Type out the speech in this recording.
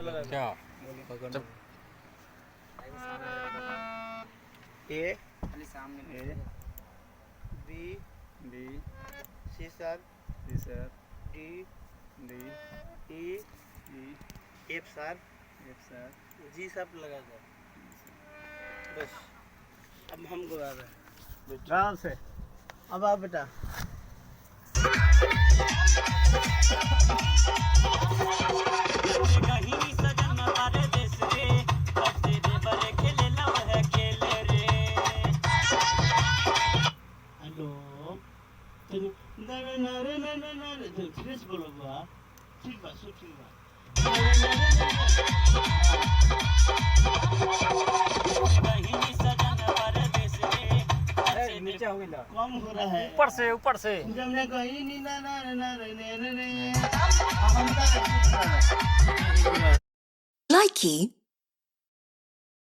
चलो दादा। क्या? A A B B C sir, C sir, D D E E F sir, F sir, G सब लगा दो बस। अब हम गवा रहे हैं। आराम से। अब आप बेटा। हेलो, नरे नरे नरे नरे, धीरे से बोलो बुआ। ठीक बा, सब ठीक बा। नीचे हो गया। कम हो रहा है। ऊपर से, ऊपर से। जमने कहीं नी ना ना ना रे रे रे। अब हम Likey.